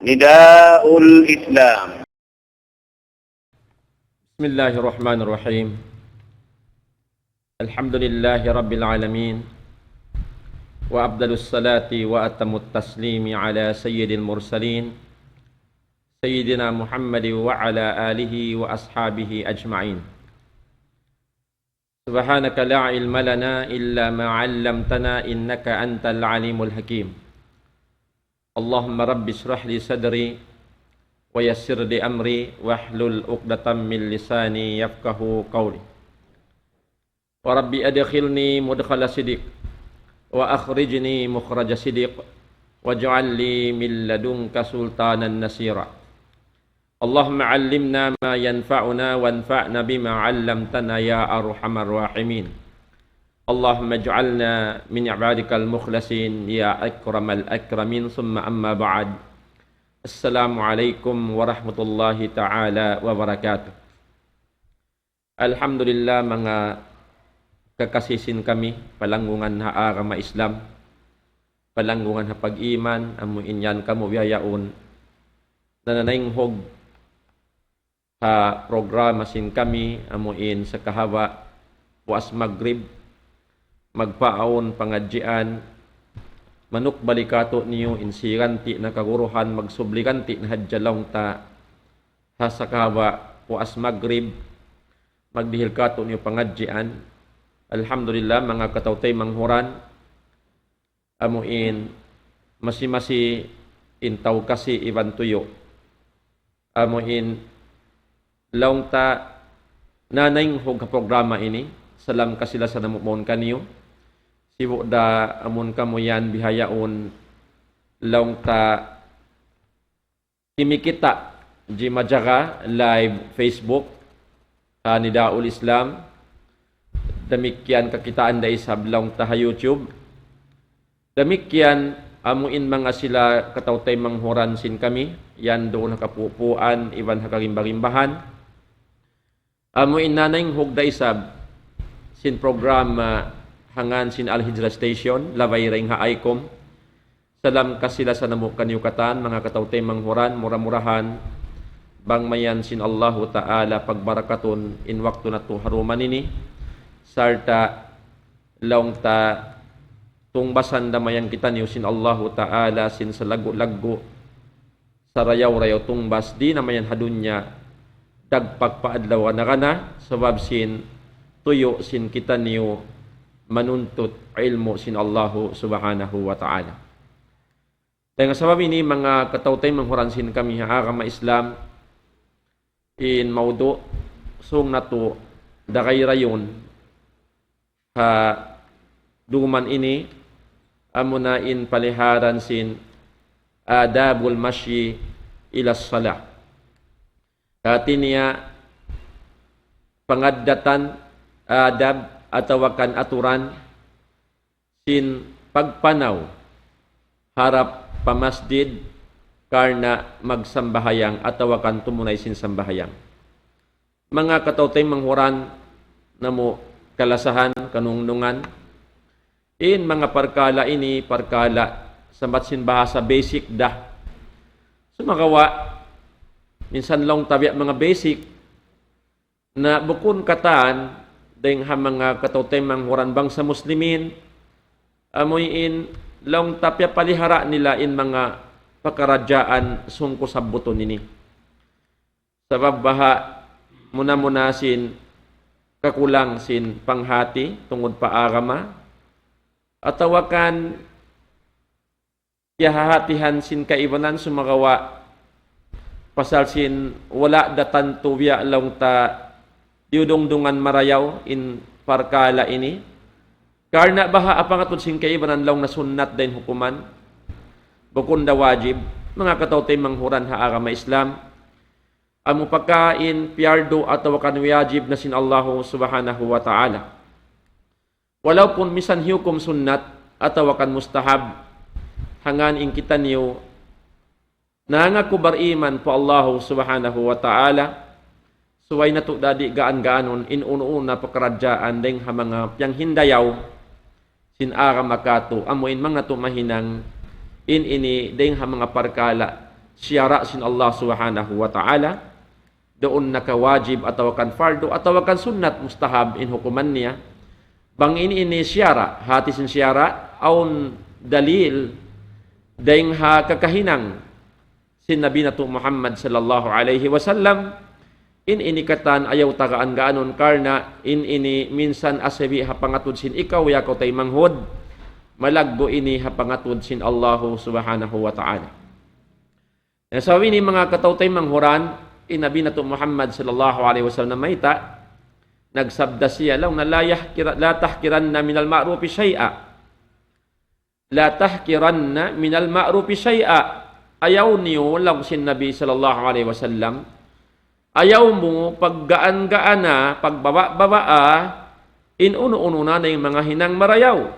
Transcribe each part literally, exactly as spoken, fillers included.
نداء الإسلام. بسم الله الرحمن الرحيم. الحمد لله رب العالمين. وأفضل الصلاة وأتم التسليم على سيد المرسلين سيدنا محمد وعلى آله وأصحابه أجمعين. سبحانك لا علم لنا إلا ما علمتنا إنك أنت العليم الحكيم. اللهم رب اشرح لي صدري ويسر لي أمري واحلل عقدة من لساني يفقهوا قولي. ورب أدخلني مدخل صدق وأخرجني مخرج صدق واجعل لي من لدنك سلطانا نصيرا. اللهم علمنا ما ينفعنا وانفعنا بما علمتنا يا أرحم الراحمين. اللهم اجعلنا من عبادك المخلصين يا أكرم الأكرمين. ثم أما بعد. السلام عليكم ورحمة الله تعالى وبركاته. Alhamdulillah, manga kakasi sin kami, palanggungan ha agama Islam, palanggungan ha pag-iman, amu in yan kamu bihaun nananaynghug ha programa sin kami, amu in sakahawa' puas Magrib, magpaawn pangadjian, manukbali katu'niyu in siranti' na kaguruhan, magsubli ganti' na hadja laung ta, ha sakahawa' puas Magrib, magdihil katu'niyu pangadjian. Alhamdulillah, manga kataw-taymanghuran, amu in masi-masi in tau kasi iban tuyu'. Amu in laung ta nananaynghug ha programa ini, salam kasi-lasa namu' mawn kaniyu. Sibu' da amun kamu yan bihaun laung ta kimikita' jimajaga live Facebook ha Nidaul Islam. Damikkiyan kakitaan da isab laung ta ha YouTube. Damikkiyan amu in manga sila kataw-taymanghuran sin kami, yan duun ha kapupuan iban ha karimba-rimbahan. Amu in nananaynghug da isab sin programa ha ngan sin Al-Hijrah Station, labay dayn ha ICOM. Salam kasi-lasa namu' kaniyu katan, manga kataw-taymanghuran, mura-murahan bang mayan sin Allahu Ta'ala pagbarakatun in waktu natu' ha dum ini, sarta' laung ta tungbasan da mayan kitaniyu sin Allahu Ta'ala sin salaggu'-laggu', sarayaw-rayaw tungbas, di' na mayan ha dunya, dagpak pa adlaw gana-gana, sabab sin tuyu' sin kitaniyu manuntut ilmu' sin Allahu Subhanahu wa Ta'ala. Dayn ha sabab ini, manga kataw-taymanghuran sin kami ha agama Islam, in maudu' sung natu' darayrayun ha dum ini, amuna in paliharan sin adabul mashyi ila salah. Hati niya pangaddatan, adab, atawa kan aturan sin pagpanaw harap pa masjid karna' magsambahayang atawa kan tumunay sin sambahayang. Manga kataw-taymanghuran namu' kalasahan, kanungnungan, in manga parkala' ini, parkala' sambat sin bahasa basic da. Sumagawa', minsan laung ta biya' manga basic, na bukun katan dayn ha manga kataw-taymanghuran bangsa Muslimin, amu in laung ta piyapalihara' nila in manga pakaradjaan sung ku sabbutun ini. Sabab baha' muna-muna sin kakulang sin panghati tungud pa agama, atawa kan piyahahatihan sin kaibanan sumagawa' pasal sin wala' da tantu biya' laung ta diyudungdungan marayaw in parkala' ini. Karna' baha' apangatud sin kaibanan laung na sunnat da in hukuman, bukun da wajib, manga kataw-taymanghuran ha agama Islam, amu pakain piyardu atawa kan wajib na sin Allahu Subhanahu wa Ta'ala. Walaupun misan hiyukum sunnat atawa kan mustahab, hangkan in kitaniyu nangaku bariman pa Allahu Subhanahu wa Ta'ala, subay natu' da di' gaan-gaanun in unu-unu na pakaradjaan dayn ha manga piyanghindayaw sin agama katu', amu in manga tumahinang in ini dayn ha manga parkala' siyara' sin Allah Subhanahu wa Ta'ala, duun na ka wajib atawa kan fardu atawa kan sunnat, mustahab in hukuman niya. Bang in ini siyara', hati sin siyara', awn dalil, dayng ha kakahinang sin Nabi natu' Muhammad sallallahu alayhi wasallam, in ini katan ayaw ta gaan-gaanun karna' in ini minsan asibi' ha pangatud sin ikaw ya kaw taymanghud, malaggu' ini ha pangatud sin Allahu Subhanahu wa Ta'ala. Na sabab ini manga kataw-taymanghuran, in Nabi natu' Muhammad sallallahu alayhi wasallam mayta', nagsabda siya, laung niya, لا يحقر-، لا تحقرن من المعروف شيئا. لا تحقرن من المعروف شيئا. Ayaw niyu, laung sin Nabi sallallahu alayhi wasallam, ayaw mu paggaan-gaana, pagbaba'-babaa, in unu-unu na in manga hinang marayaw.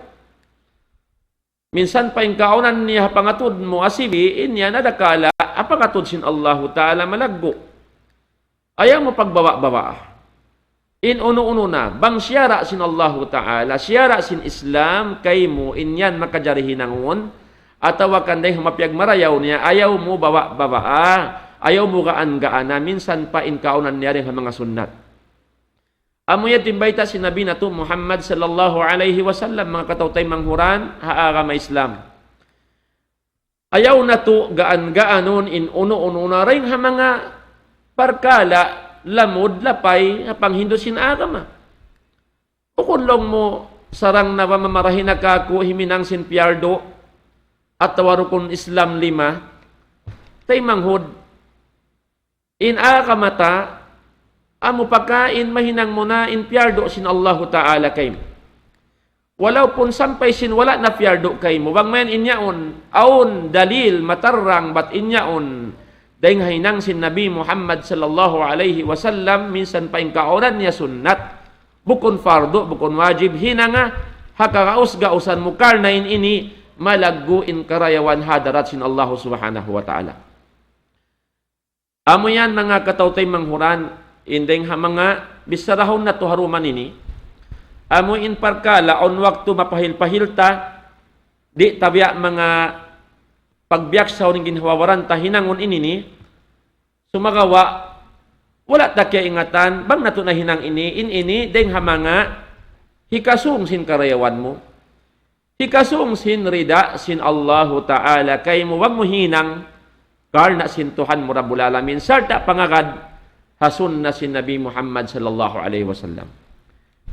Minsan pa in kaunan niya ha pangatud mu asibi', in yan adakala' ha pangatud sin Allahu Ta'ala malaggu'. Ayaw mu pagbaba'-babaa. In unu-unu na, bang siyara' sin Allahu Ta'ala, siyara' sin Islam, kaymu in yan makajari hinangun, atawa kan dayng ha mapiyagmarayaw niya, ayaw mu baba'-babaa, ayaw mu gaan-gaana, minsan pa in kaunan niya dayng ha manga sunnat. Amu yan in bayta' sin Nabi natu' Muhammad sallallahu alayhi wasallam, manga kataw-taymanghuran, ha agama Islam. Ayaw natu' gaan-gaanun in unu-unu na dayng ha manga parkala' lamud lapay ha panghindu' sin agama. Bukun laung mu sarang na ba mamarahi na kaku' himinang sin piyardu' atawa rukun Islam lima. Taymanghud, in agama ta, amu pakain mahinang mu na in piyardu' sin Allahu Ta'ala kaymu. Walaupun sampay sin wala' na piyardu' kaymu, bang mayan in yaun, awn dalil matarrang bat in yaun, dayng ha hinang sin Nabi Muhammad sallallahu alayhi wasallam, minsan pa in kaunan niya sunnat, bukun fardu', bukun wajib, hinanga, ha kagaus-gausan mu karna' in ini, malaggu' in karayawan ha hadarat sin Allahu Subhanahu wa Ta'ala. Amu yan manga kataw-taymanghuran, in dayng ha manga bissarahun natu' ha dum ini. Amu in parkala' awn waktu mapahil-pahil ta, di' ta biya' manga pagbiyaksa unu in ginhawa-baran ta hinangun ini ni. Sumagawa', wala' ta kiyaingatan, bang natu' nahinang ini, in ini, dayng ha manga hikasung sin karayawan mu. Hikasung sin rida sin Allahu Ta'ala kaymu, bang mu hinang karna' sin Tuhan mu Rabbul Alamin, sarta' pangagad ha sunna sin Nabi Muhammad sallallahu alayhi wasallam.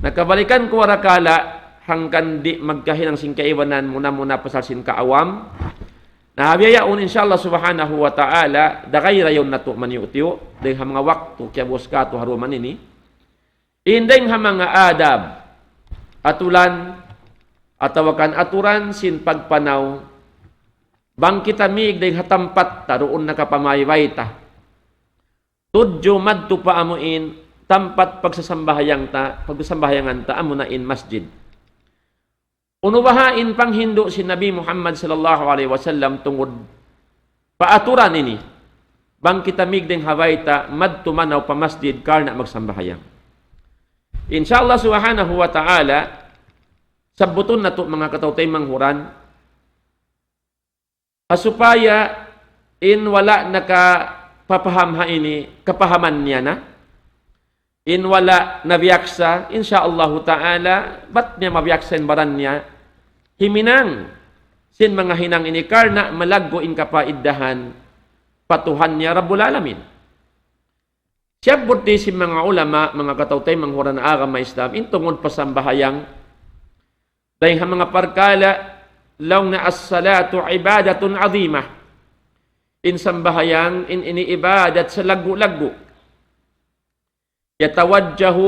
Na kabalikan ku warakala', hangkan di' magkahinang sin kaibanan muna-muna pasal sin kaawam. Na ha bihaun, insya Allah Subhanahu wa Ta'ala, dagay rayon natu' maniyu'-tiyu', dayng ha manga waktu kiyabuas katu' ha dum ini. In dayng ha manga adab, aturan, atawa kan aturan sin pagpanaw, bang kita mīg dayng ha tampat ta, duun na ka pa maybay ta. Tudju madtu pa amu in tampat pagsasambahayang ta, pagsasambahayangan ta, amu na in masjid. Unu baha' in panghindu' sin Nabi Muhammad sallallahu alayhi wasallam tungud pa aturan ini? Bang kita mīg dayng ha bay ta, madtu manaw pa masjid karna' magsambahayang. Insya Allah Subhanahu wa Ta'ala, sabbutun natu' manga kataw-taymanghuran, ha supaya in wala' nakapapaham ha ini, kapahaman niya na. In wala' nabiyaksa, insya Allahu Ta'ala, bat niya mabiyaksa in baran niya, himinang sin manga hinang ini karna' malaggu' in kapaiddahan pa Tuhan niya Rabbul Alamin. Siyabbut di sin manga ulama, manga kataw-taymanghuran agama Islam, in tungud pa sambahayang, dayng ha manga parkala', laung niya الصلاة عبادة عظيمة. In sambahayang, in ini ibadat salaggu'-laggu'. يتوجه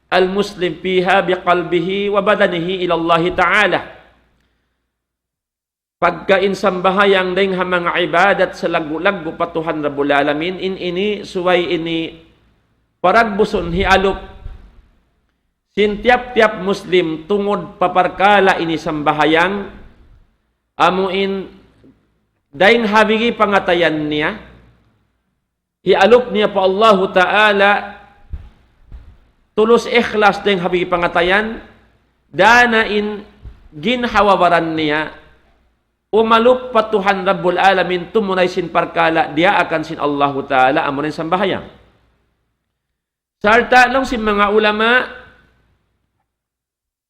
المسلم فيها بقلبه وبدنه إلى الله تعالى. Pagka in sambahayang dayng ha manga ibadat salaggu'-laggu' pa Tuhan Rabbul Alamin, in ini subay ini paragbusun hialup sin tiyap-tiyap Muslim tungud pa parkala' ini sambahayang, amu in dayng ha bigi pangatayan niya, hialup niya pa Allahu Ta'ala, tulus ikhlas dayng ha bigi pangatayan, dana in ginhawa-baran niya, umalup pa Tuhan Rabbul Alamin, tumunay sin parkala' diyaakan sin Allahu Ta'ala, amuna in sambahayang. Sarta' laung sin manga ulama,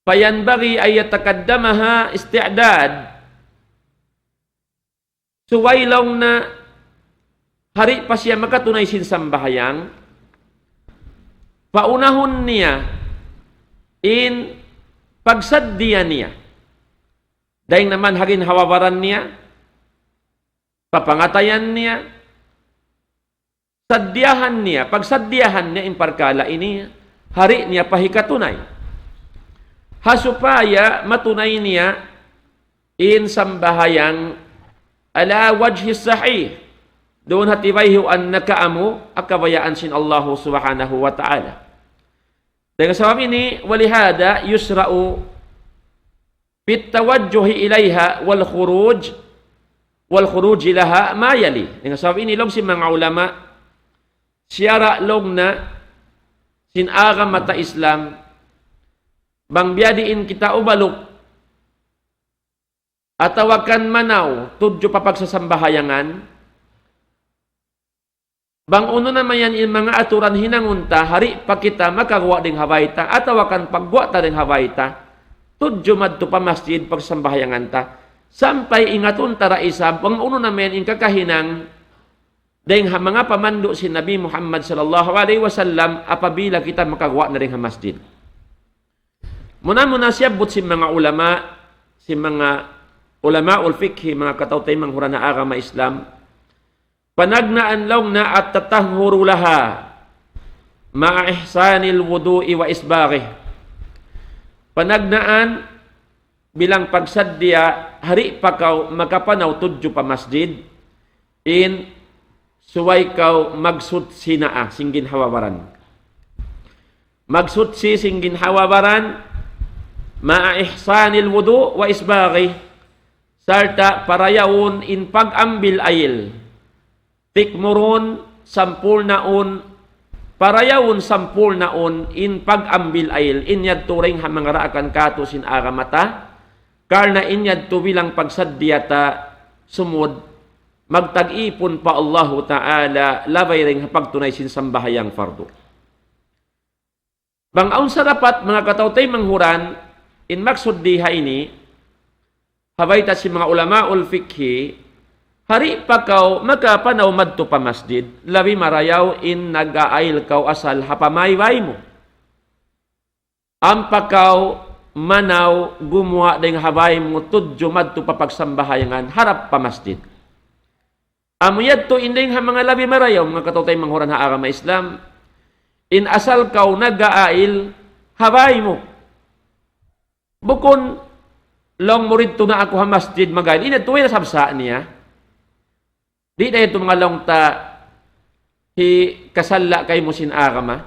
فينبغي أن يتقدمها استعداد. Subay laung niya hari pa siya makatunay sin sambahayang, paunahun niya in pagsaddiya niya. Dayn naman ha ginhawa-baran niya, papangatayan niya, saddiyahan niya, pagsaddiyahan niya in parkala' ini, hari niya pa hikatunay. Ha supaya matunay niya in sambahayang على وجه الصحيح. Duun ha tibayhuan na kaamu, ha kabayaan sin Allahu Subhanahu wa Ta'ala. Dayn ha sabab ini, ولهذا يشرع في التوجه إليها والخروج، والخروج لها ما يلي. Dayn ha sabab ini, laung sin manga ulama, siyara' laung niya sin agama ta Islam, bang biyadiin kita umalup, atawa kan manaw, tudju pa pagsasambahayangan, bang unu na mayan in manga aturan hinangun ta, hari pa kita makaguwa' dayn ha bay ta, atawa kan pagguwa' ta dayn ha bay ta, tudju madtu pa masjid pagsambahayangan ta. Sampay ingatun ta da isab, bang unu na mayan in kakahinang, dayn ha manga pamandu' sin Nabi Muhammad sallallahu alayhi wasallam, apabila kita makaguwa' na dayn ha masjid. Muna-muna siyabbut sin manga ulama, sin manga ulamaul fiqhi, manga kataw-taymanghuran ha agama Islam, panagnaan laung niya التطهر لها مع إحسان الوضوء وإسباغه. Panagnaan bilang pagsaddiya, hari pa kaw makapanaw tudju pa masjid, in subay kaw magsutsi naa sin ginhawa-baran. Magsutsi sin ginhawa-baran, مع إحسان الوضوء وإسباغه. Sarta' parayawun in pag-ambil ayil. Tikmurun, sampurnaun, parayawun sampurnaun in pag-ambil ayil. In yadtu dayn ha manga daakan kātu' sin agama ta, karna' in yadtu bilang pagsaddiya ta sumud magtag-ipun pa Allahu Ta'ala, labay dayn ha pagtunay sin sambahayang fardu. Bang awn sarapat, manga kataw-taymanghuran, in maksud di ha ini, ha bayta' sin manga ulamaul fiqhi, hari pa kaw makapanaw madtu pa masjid, labi marayaw in nag-aayil kaw asal ha pamaybay mu. Ampa kaw manaw gumuwa' dayn ha bay mu tudju madtu pa pagsambahayangan harap pa masjid. Amu yadtu in dayn ha manga labi marayaw, manga kataw-taymanghuran ha agama Islam. In asal kaw nag-aayil ha bay mu. Bukun laung mu didtu na aku ha masjid mag-ayil. In yadtu way na sabsa' niya. Di' da yadtu manga laung ta hikasalla' kaymu sin agama.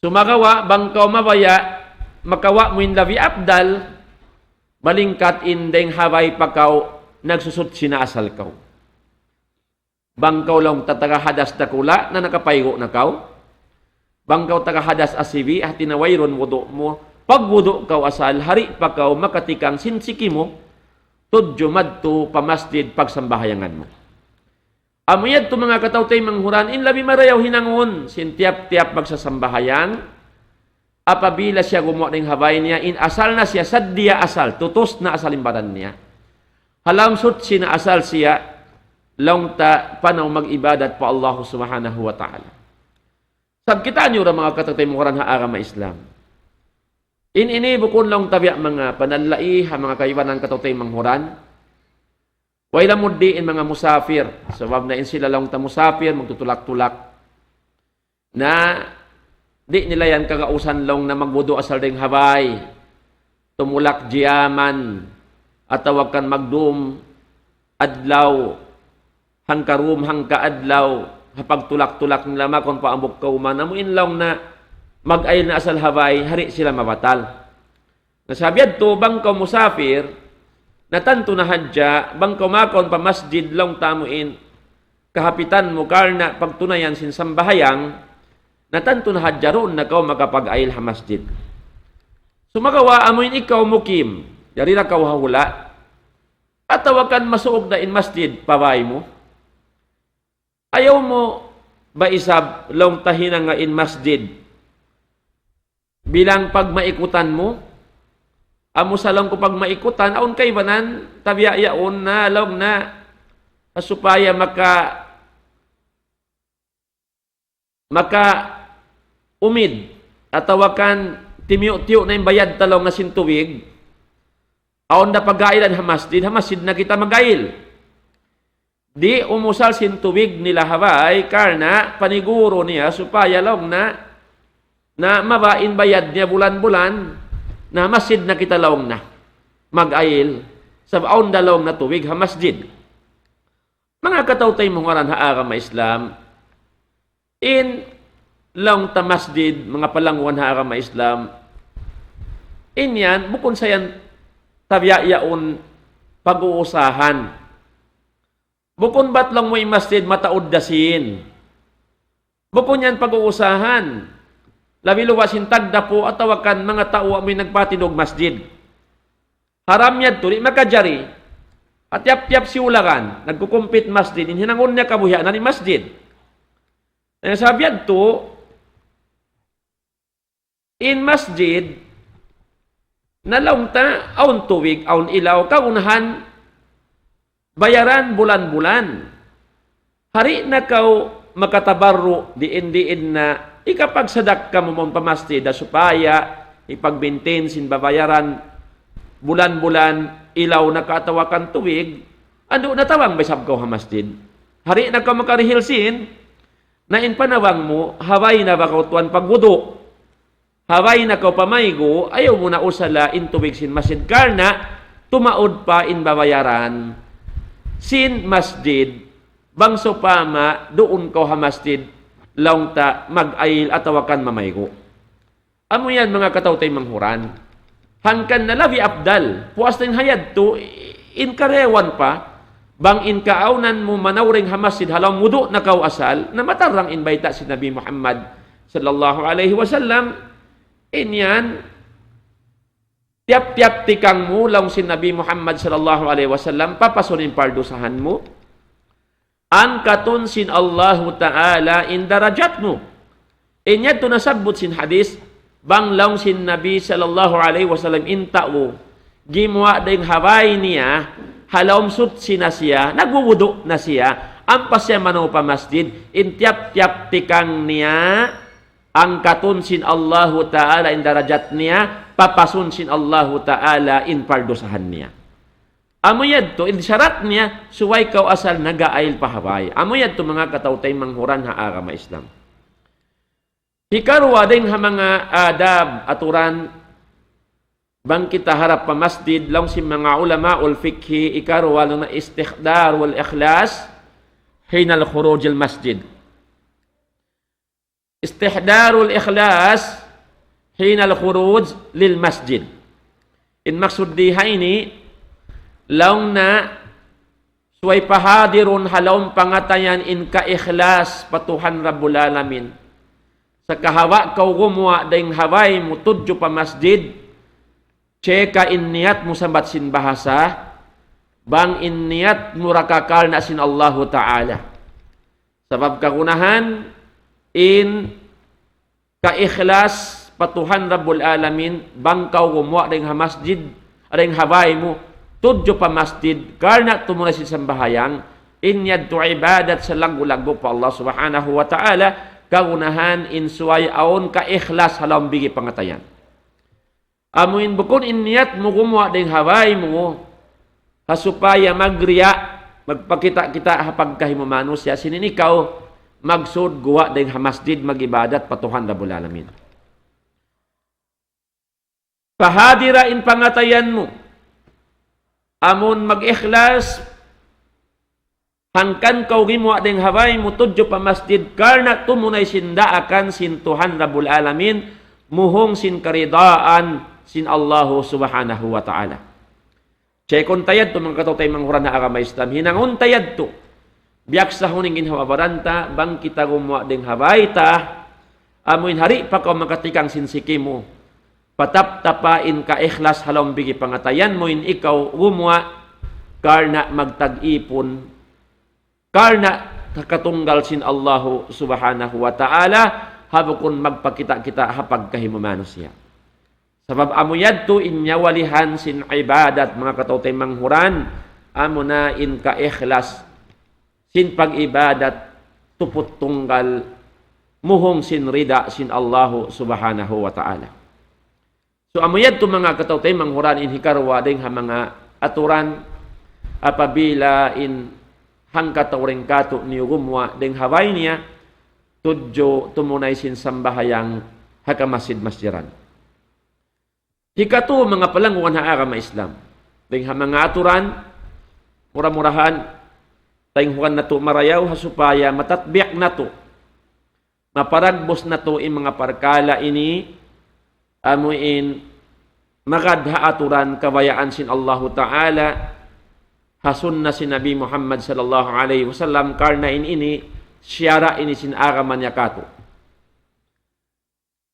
Sumagawa', bang kaw mabaya', makawa' mu in labi afdal, malingkat in dayn ha bay pa kaw nagsusutsi na asal kaw. Bang kaw laung ta taga hadas dakula' na nakapaygu' na kaw. Bang kaw taga hadas asibi', hati na wayruun wudu' mu. Pagwudu' kaw asal, hari pa kaw makatikang sin siki mu, tudju madtu pa masjid pagsambahayangan mu. Amu yadtu manga kataw-taymanghuran, in labi marayaw hinangun sin tiyap-tiyap magsasambahayang, apabila siya gumuwa' dayn ha bay niya, in asal na siya saddiya asal, tutus na asal in baran niya. Ha lawm sutsi na asal siya, laung ta panaw mag-ibadat pa Allah Subhanahu wa Ta'ala. Sab kita' niyu ra manga kataw-taymanghuran ha agama Islam. In ini bukun laung ta biya' manga panallai ha manga kaibanan kataw-taymanghuran. Way lamud di in manga musafir. Sabab na in sila laung ta musafir, magtutulak-tulak. Na di' nila yan kagausan laung na magwudu' asal dayn ha bay. Tumulak jiyaman. Atawa kan magdum adlaw. Hangka dum, hangka adlaw. Ha pagtulak-tulak nila makun pa hambuuk kawman. Amu in laung na mag-ayil na asal ha bay, di' sila mabatal. Na sabab yadtu, bang kaw musafir, na tantu na hadja, bang kaw makun pa masjid laung ta amu in kahapitan mu karna' pagtunayan sin sambahayang, na tantu na hadja duun na kaw makapag-ayil ha masjid. Sumagawa', amu in ikaw mukim, yari da kaw ha hula', Atawa kan masuuk da in masjid pa bāy mu. Ayaw mu ba isab laung ta hinanga in masjid bilang pagmaikutan mu? Amu sa laung ku pagmaikutan, awn kaibanan, tabiya' yaun na laung na, ha supaya maka, maka umid, atawa kan timiyu'-tiyu' na in bayad ta laung na sin tubig, awn da pag-ailan ha masjid, ha masjid na kita mag-ail. Di' umusal sin tubig nila ha bāy, karna' paniguru niya supaya laung na, na mababa in bayad niya bulan-bulan, na masjid na kita laung na mag-ail, sabab awn da laung na tubig ha masjid. Manga kataw-taymanghuran ha agama Islam, in laung ta masjid, manga palangguan ha agama Islam, in yan, bukun sa yan tabiya' yaun pag-uusahan. Bukun bat laung mu in masjid mataud da sīn. Bukun yan pag-uusahan. Labi luba' sin tagdapu atawa kan manga tau amu in nagpatindug masjid. Haram yadtu, di' makajari. Ha tiyap-tiyap siyulagan, nagkukumpit masjid, in hinangun niya kabuhianan in masjid. Na sabab yadtu, in masjid, na laung ta, awn tubig, awn ilaw, kaunahan, bayaran bulan-bulan. Di' na kaw makatabarru' diin-diin na hikapagsadakka mu mawn pa masjid, ha supaya hipag-maintain sin babayaran bulan-bulan, ilaw na ka atawa kan tubig, andu' na tabang ba isab kaw ha masjid. Di' na kaw makarihil sīn, na in panabang mu, ha bāy na ba kaw tuwan pagwudu'. Ha bāy na kaw pamaygu', ayaw mu na usala in tubig sin masjid karna' tumaud pa in babayaran sin masjid, bang sawpama duun kaw ha masjid, laung ta mag-ail atawa kan mamaygu'. Amu yan manga kataw-taymanghuran. Hangkan na labi afdal, puas dayn ha yadtu, in karayawan pa, bang in kaawnan mu manaw dayn ha masjid ha lawm wudu' na kaw asal, na matarrang in bayta' sin Nabi Muhammad sallallahu alayhi wasallam, in yan, tiyap-tiyap tikang mu, laung sin Nabi Muhammad sallallahu alayhi wasallam, papasun in pardusahan mu, angkatun sin Allahu Ta'ala in darajat mu. In yadtu nasabbut sin hadith, bang laung sin Nabi sallallahu alayhi wasallam in tau, gimuwa' dayn ha bāy niya, ha lawm suchi na siya, nagwuwudu' na siya, ampa siya manaw pa masjid, in tiyap-tiyap tikang niya, angkatun sin Allahu Ta'ala in darajat niya, papasun sin Allahu Ta'ala in pardusahan niya. Amu yadtu, in sharat niya, subay kaw asal nag-ail pa ha bāy. Amu yadtu manga kataw-taymanghuran ha agama Islam. Hikaruwa dayn ha manga adab, aturan, bang kita harap pa masjid, laung sin manga ulamaul fiqhi, hikaruwa laung na istihdar wal ikhlas, hinal khurujil masjid. Istihdarul ikhlas hinal khuruj lil masjid. In maksud di ha ini, laung na subay pahadirun ha lawm pangatayan in kaikhlas pa Tuhan Rabbul Alamin. Sa' kahawa kaw gumuwa' dayn ha bāy mu tudju pa masjid, cheka in niyat mu sambat sin bahasa, bang in niyat mu ra kakarna' sin Allahu Ta'ala. Sabab kagunahan in kaikhlas pa Tuhan Rabbul Alamin, bang kaw gumuwa' dayn ha masjid, dayn ha bāy mu, tudju pa masjid, karna' tumunay sin sambahayang, in yadtu ibadat salaggu'-laggu' pa Allah Subhanahu wa Ta'ala, kagunahan in subay awn kaikhlas ha lawm bigi pangatayan. Amu in bukun in niyat mu gumuwa' dayn ha bāy mu, ha supaya magriya', magpakita'-kita' ha pagkahi mu manusiya', sin in ikaw magsud guwa' dayn ha masjid mag-ibadat pa Tuhan Rabbul Alamin. Pahadira in pangatayan mu. Amun mag-ikhlas, hangkan kaw gimuwa' dayn ha bāy mu tudju pa masjid, karna' tumunay sin daakan sin Tuhan Rabbul Alamin, muhung sin karidaan sin Allahu Subhanahu wa Ta'ala. Chekun ta yadtu, manga kataw-taymanghuran ha agama Islam, hinangun ta yadtu. Biyaksahun in ginhawa-baran ta, bang kita gumuwa' dayn ha bāy ta, amu in di' pa kaw makatikang sin siki mu. Pataptapa in kaikhlas ha lawm bigi pangatayan mu in ikaw gumuwa', karna' magtag-ipun, karna' katunggal sin Allahu Subhanahu wa Ta'ala, ha bukun magpakita'-kita' ha pagkahi mu manusiya'. Sabab amu yadtu in nyawalihan sin ibadat, manga kataw-taymanghuran, amuna in kaikhlas sin pag-ibadat tuput tunggal muhung sin rida sin Allahu Subhanahu wa Ta'ala. So, amu yadtu manga kataw-taymanghuran in hikaruwa dayng ha manga aturan apabila in hangkatau dayng katu' niyu gumuwa' dayng ha bay niya, tudju tumunay sin sambahayang ha kamasjid-masjiran. Hikatu, manga palangguan ha agama Islam. Dayng ha manga aturan, mura-murahan, taynghuan natu' marayaw ha supaya matatbiq natu', maparagbus natu' in manga parkala' ini, amu in magad ha aturan kabayaan sin Allahu Ta'ala, ha sunna sin Nabi Muhammad sallallahu alayhi wasallam, karna' in ini, siyara' ini sin agama niya katu'.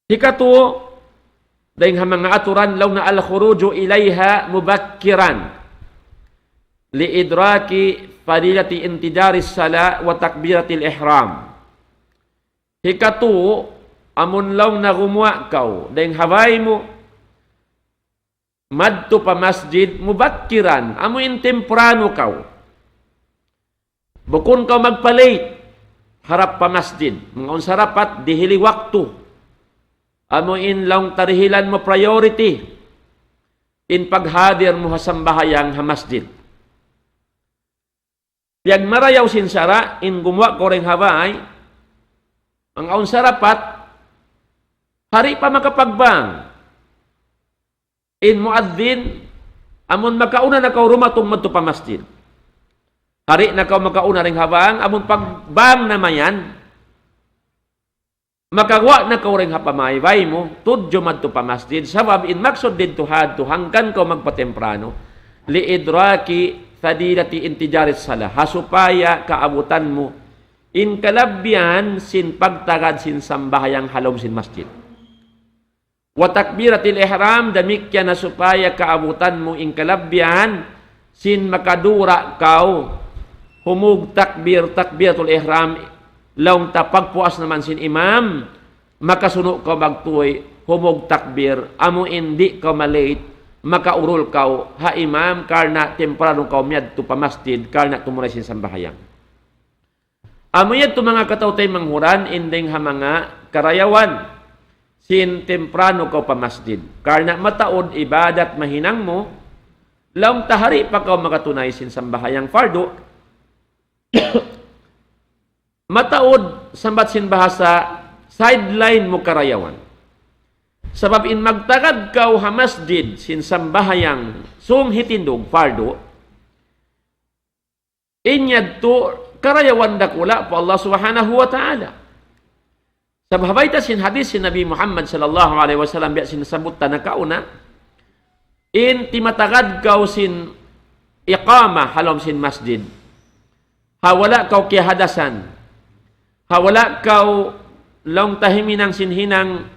Hikatu, dayng ha manga aturan, laung niya الخروج إليها مبكرا لإدراك فضيلة انتظار الصلاة وتكبيرة الإحرام. Hikatu, amun laung niya gumuwa' kaw dayng ha bay mu, madtu pa masjid mubakkiran, amu in temprano kaw. Bukun kaw magpa-late harap pa masjid. Manga awn sarapat, dihili waktu. Amu in laung ta dihilan mu priority in paghadir mu ha sambahayang ha masjid. Piyagmarayaw sin sara', in gumuwa' kaw dayng ha bay, manga awn sarapat, di' pa makapagbang in muadhin, amun makauna na kaw dumatung madtu pa masjid. Di' na kaw makauna dayng ha bang, amun pagbang na mayan, makaguwa' na kaw dayng ha pamaybay mu, tudju madtu pa masjid, sabab in maksud didtu hadtu, hangkan kaw magpatemprano, لإدراك فضيلة انتظار الصلاة, ha supaya kaabutan mu in kalabbihan sin pagtagad sin sambahayang ha lawm sin masjid. وتكبيرة الإحرام, damikkiyan na supaya kaabutan mu in kalabbihan sin makadura kaw humug takbir, takbiratul ihram, laung ta pagpuas naman sin imam, makasunu' kaw magtuy, humug takbir, amu in di' kaw ma-late, makaurul kaw ha imam, karna' temprano kaw miyadtu pa masjid, karna' tumunay sin sambahayang. Amu yadtu manga kataw-taymanghuran in dayng ha manga karayawan sin temprano kaw pa masjid. Karna' mataud ibadat mahinang mu, laung ta di' pa kaw makatunay sin sambahayang fardu. Mataud sambat sin bahasa sideline mu karayawan. Sabab in magtagad kaw ha masjid sin sambahayang sung hitindug fardu, in yadtu karayawan dakula' pa Allah Subhanahu wa Ta'ala. Sabab ha bayta' sin hadith sin Nabi Muhammad sallallahu alayhi wasallam, biya' sin nasabbut ta nakauna, in timatagad kaw sin iqama ha lawm sin masjid, ha wala' kaw kiyahadasan, ha wala' kaw laung ta himinang sin hinang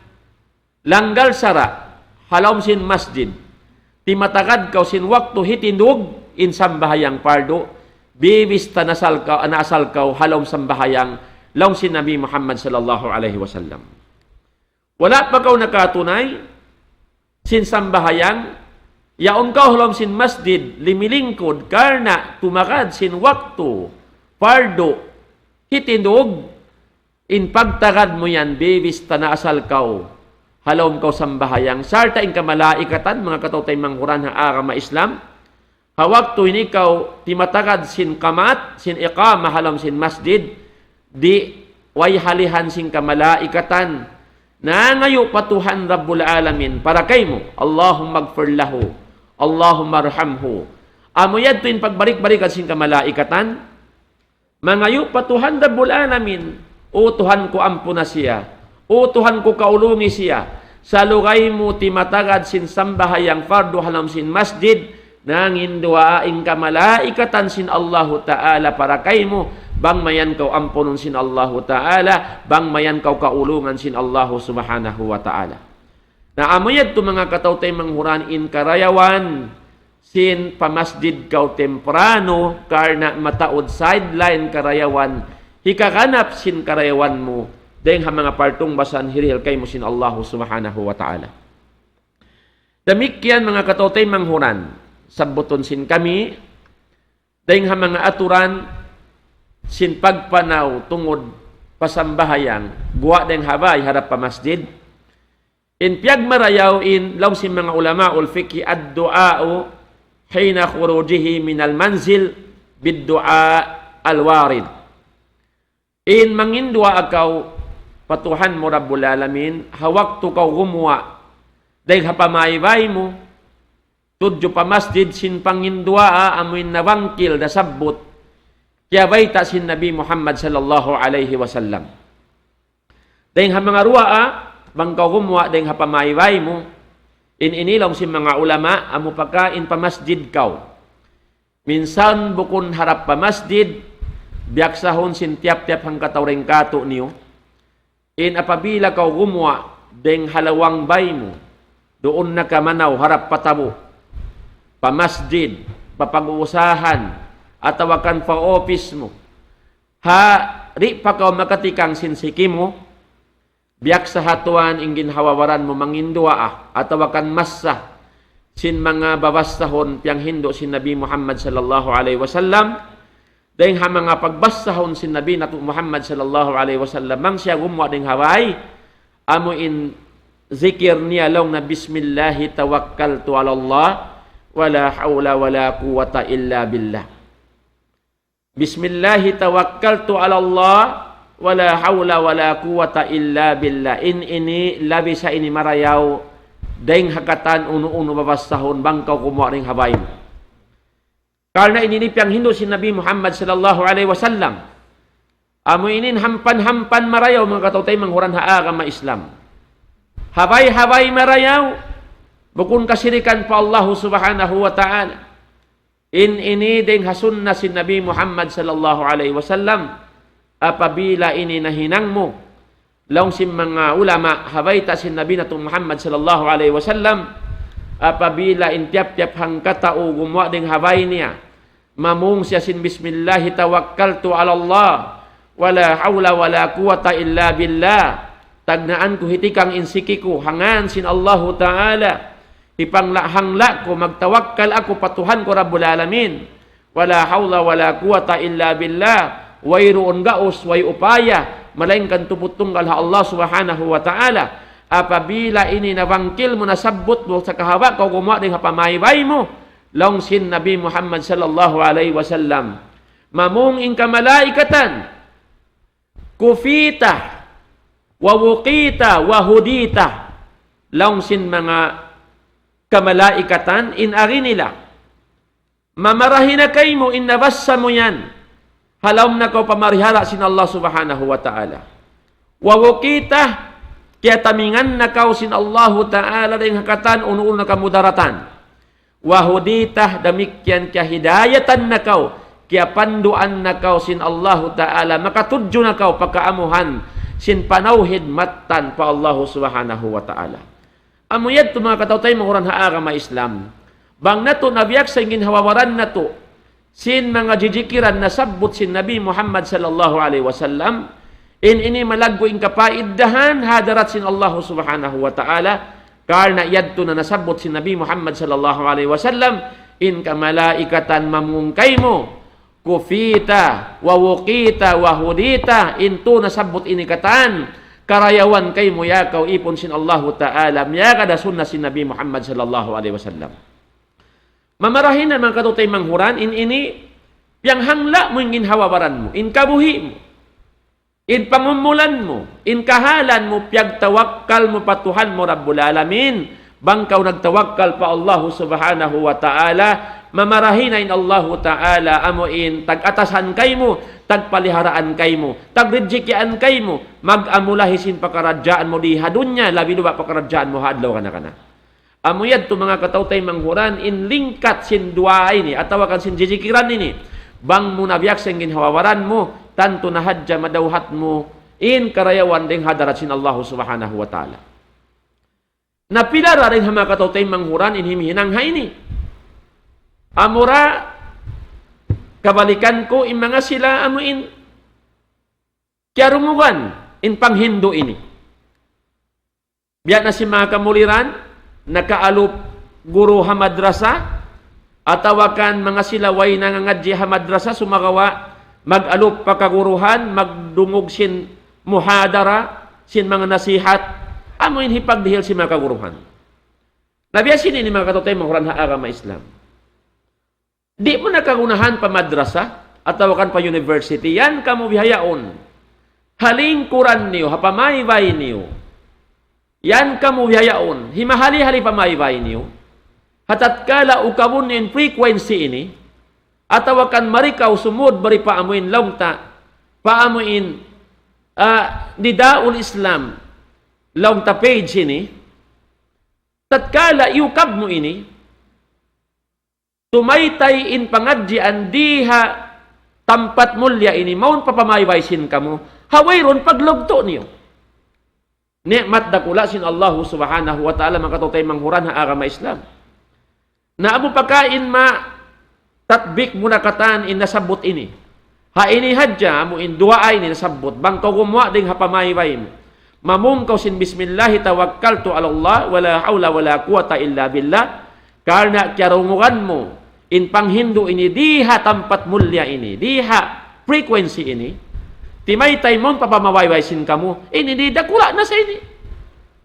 langgal sara' ha lawm sin masjid, timatagad kaw sin waktu hitindug in sambahayang pardu, bibista na asal kaw, na asal kaw ha lawm sambahayang, laung sin Nabi Muhammad sallallahu alayhi wasallam. Wala' pa kaw nakatunay sin sambahayang, yaun kaw ha lawm sin masjid, limilingkud, karna' tumagad sin waktu pardu hitindug, in pagtagad mu yan, bibista na asal kaw ha lawm kaw sambahayang. Sarta' in kamalaikatan, manga kataw-taymanghuran ha agama Islam, ha waktu ini kaw timatagad sin qamat, sin iqama ha lawm sin masjid, di' way halihan sin kamalaikatan. Nangayu' pa Tuhan Rabbul Alamin para kaymu, اللهم اغفر له، اللهم ارحمه. Amu yadtu in pagbalik-balikan sin kamalaikatan, mangayu' pa Tuhan Rabbul Alamin, "O Tuhan ku, ampuna siya. O Tuhan ku, kaulungi siya." Salugay mu timatagad sin sambahayang fardu ha lawm sin masjid, nanginduwaa in kamalaikatan sin Allahu Ta'ala para kaymu, bang mayan kaw ampunun sin Allahu Ta'ala, bang mayan kaw kaulungan sin Allahu Subhanahu wa Ta'ala. Na amu yadtu manga kataw-taymanghuran in karayawan sin pamasjid kaw temprano, karna' mataud sideline karayawan, hikaganap sin karayawan mu, dayng ha manga partung basan hirihil kaymu sin Allahu Subhanahu wa Ta'ala. Damikkiyan manga kataw-taymanghuran, sabbutun sin kami, dayng ha manga aturan sin pagpanaw tungud pa sambahayang, guwa' dayng ha bay harap pa masjid. In piyagmarayaw in laung sin manga ulama ul fiqh, الدعاء حين خروجه من المنزل بالدعاء الوارد. In manginduwaa kaw pa Tuhan mu Rabbul Alamin, ha waktu kaw gumuwa' dayng ha pamaybay mu, tudju pa masjid sin panginduwaa amu in nabangkil nasabbut, kiyabayta' sin Nabi Muhammad sallallahu alayhi wasallam. Dayng ha manga duwaa, bang kaw gumuwa' dayng ha pamaybay mu, in ini laung sin manga ulama, amu pagka in pa masjid kaw. Minsan bukun harap pa masjid, biyaksahun sin tiyap-tiyap hangkatau dayng kātu'niyu. In apabila kaw gumuwa' dayng ha lawang bay mu, duun na ka manaw harap pa tabu', pa masjid, pa pag-uusahan, atawa kan pa office mu. Ha, di' pa kaw makatikang sin siki mu, biyaksa ha tuwan in ginhawa-baran mu manginduwaa, atawa kan massa sin manga babassahun piyanghindu' sin Nabi Muhammad sallallahu alayhi wasallam, dayng ha manga pagbassahun sin Nabi natu' Muhammad sallallahu alayhi wasallam, bang siya gumuwa' dayng ha bay, amu in zikir niya laung niya, بسم الله توكلت على الله ولا حول ولا قوة إلا بالله. بسم الله توكلت على الله ولا حول ولا قوة إلا بالله. In ini labi sa ini marayaw dayng ha katan unu-unu babassahun bang kaw gumuwa' dayng ha bay mu. Karna' in ini piyanghindu' sin Nabi Muhammad sallallahu alayhi wasallam. Amu ini in hampan-hampan marayaw manga kataw-taymanghuran ha agama Islam. Ha bay-ha bay marayaw, bukun kasirikan pa Allahu Subhanahu wa Ta'ala. In ini dayng ha sunna sin Nabi Muhammad sallallahu alayhi wasallam, apabila ini nahinang mu, laung sin manga ulama, ha bayta' sin Nabi natu' Muhammad sallallahu alayhi wasallam, apabila in tiyap-tiyap hangkatau gumuwa' dayng ha bay niya, mamung siya sin بسم الله توكلت على الله ولا حول ولا قوة إلا بالله. Tagnaan ku hitikang in siki ku ha ngān sin Allahu Ta'ala. Hipangla'-hangla' ku, magtawakkal aku pa Tuhan ku Rabbul Alamin. ولا حول ولا قوة إلا بالله. Wayruun gaus, way upaya, malaingkan tubud tunggal ha Allah Subhanahu wa Ta'ala. Apabila ini nabangkil mu, nasabbut mu, sagawa' kaw gumuwa' dayng ha pamaybay mu, laung sin Nabi Muhammad sallallahu alayhi wasallam, mamung in kamalaikatan, كفيت ووقيت وهديت. Laung sin manga kamalaikatan in agi nila, mamarahi na kaymu in nabassa mu yan. Halaum na kaw pamarihara sin Allah Subhanahu wa Ta'ala. ووقيت, kiyatamingan na kaw sin Allahu Ta'ala dayng ha katan unu-unu na kamudaratan. وهديت, damikkiyan kiyahidayatan na kaw, kiyapanduan na kaw sin Allahu Ta'ala, makatudju na kaw pa kaamuhan sin panawhid mattan pa Allahu Subhanahu wa Ta'ala. Amu yadtu manga kataw-taymanghuran ha agama Islam. Bang natu' nabiyaksa in ginhawa-baran natu' sin manga jijikiran nasabbut sin Nabi Muhammad sallallahu alayhi wasallam, in ini malaggu' in kapaiddahan ha hadarat sin Allahu Subhanahu wa Ta'ala, karna' yadtu na nasabbut sin Nabi Muhammad sallallahu alayhi wasallam, in kamalaikatan mamung kaymu, كفيت ووقيت وهديت, in tu nasabbut ini katan, karayawan kaymu ya kaw ipun sin Allahu Ta'ala, miyagad ha sunna sin Nabi Muhammad sallallahu alayhi wasallam. Mamarahi na manga kataw-taymanghuran, in ini, piyanghangla' mu in ginhawa-baran mu, in kabuhi' mu, in pangumulan mu, in kahalan mu, piyagtawakkal mu pa Tuhan mu Rabbul Alamin. Bang kaw nagtawakkal pa Allahu Subhanahu wa Ta'ala, mamarahi na in Allahu Ta'ala, amu in tag-atasan kaymu, tagpaliharaan kaymu, tagrijikian kaymu, mag-amulahi sin pakaradjaan mu di ha dunya, labi luba' pakaradjaan mu ha adlaw kana-kana. Amu yadtu manga kataw-taymanghuran in lingkat sin duwaa ini, atawa kan sin jijikiran ini. Bang mu nabiyaksa in ginhawa-baran mu, tantu na hadja madawhat mu in karayawan dayng ha hadarat sin Allahu Subhanahu wa Ta'ala. Na pila da dayng ha manga kataw-taymanghuran in himihinang ha ini. Amura, kabalikan ku in manga sila amu in kiyarungugan in panghindu' ini. Biya' na sin manga kamuliran, nakaalup guru ha madrasa, atawa kan manga sila way nangangadji' ha madrasa, sumagawa' mag-alup pa kaguruhan, magdungug sin muhadara, sin manga nasihat, amu in hipagdihil sin manga kaguruhan. Na biya' sin ini manga kataymanghuran ha agama Islam. Di' mu na kagunahan pa madrasa, atawa kan pa university. Yan kamu bihaun. Ha lingkuran niyu, ha pamaybay niyu. Yan kamu bihaun. Himahali-hali pamaybay niyu. Ha tatkala ukabun niyu in frequency ini, atawa kan mari kaw sumud mari pa amu in laung ta, pa amu in, ah, Nidaul Islam, laung ta page ini, tatkala iyukab mu ini, tumaytay in pangadjian di ha tampat mulliya ini, mawn pa pamaybay sin kamu, ha wayruun paglugtu' niyu. Ni'mat dakula' sin Allahu Subhanahu wa Ta'ala, manga kataymanghuran ha agama Islam. Na amu pakain ma tatbik mu na katan in nasabbut ini. Ha ini hadja, amu in duwaa ini nasabbut. Bang kaw gumuwa' dayn ha pamaybay mu. Mamung kaw sin بسم الله توكلت على الله ولا حول ولا قوة إلا بالله. Karna' kiyarungugan mu in panghindu' ini di ha tampat mulliya ini, di ha frequency ini, timaytay mawn pa pamaybay sin kamu, ini di dakula' na sa ini.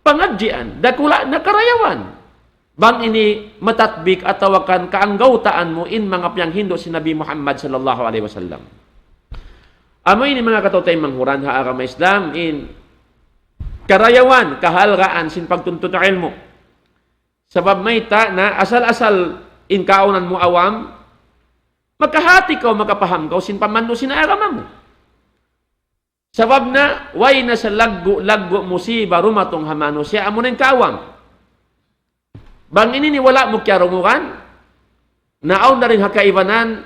Pangadjian, dakula' na karayawan. Bang ini matatbik atawa kan kaanggawtaan mu in manga piyanghindu' sin Nabi Muhammad sallallahu alayhi wasallam. Amu ini manga kataymanghuran ha agama Islam in karayawan, kahalgaan sin pagtuntut ilmu'. Sabab mayta' na asal-asal in kaunan mu awam, makahati kaw, makapaham kaw sin pamandu' sin agama mu. Sabab na, way na sa laggu'-laggu' musiba dumatung ha manusiya', amu na in kaawam. Bang ini ini wala' mu kiyarungugan, na awn na dayn ha kaibanan,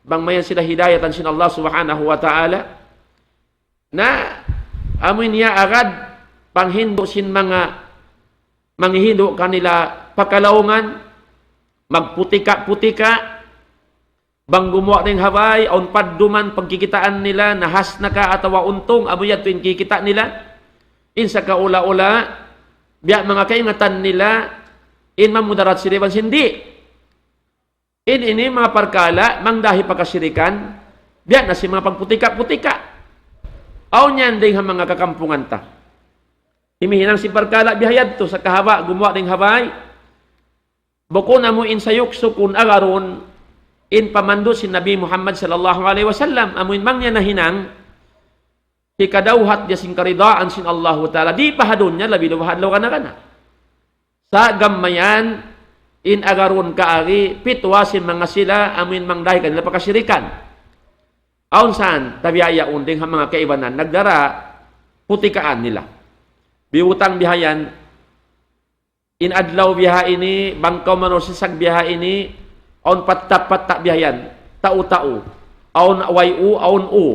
bang mayan sila hidayatan sin Allah Subhanahu wa Ta'ala, na amu in niya agad panghindu' sin manga manghihindu' kanila pakalaungan, magputika-putika, bang gumuwa' dayn ha bay, awn padduman pagkikitaan nila, nahas na ka atawa untung, amu yadtu in kikita' nila. In sa kaula-ula, biya' manga kaingatan nila, in mamudarat sila iban sin di'. In ini manga parkala', mangdahi pa kasirikan, biya' na sin manga pagputika-putika. Awn yan dayn ha manga kakampungan ta. Himihinang sin parkala' bihayadtu sa kahaba', gumuwa' dayn ha bay. Bukun amu in sayuksukun agarun in pamandu' sin Nabi Muhammad sallallahu alayhi wasallam, amu in bang niya nahinang, hikadawhat niya sin karidaan sin Allahu Ta'ala, di' pa ha dunya, labi da pa ha adlaw kana-kana. Sa' gam mayan, in agarun kaagi, pitwa sin manga sila, amu in mangdahi kanila pa kasirikan. Awn san, tabiya' yaun dayn ha manga kaibanan, nagdara putikaan nila. Biyutang bihayan, in adlaw biha ini, bang kaw manusisag biha ini, awn patta'-patta' bihayan, tau-tau, awn way u, awn u.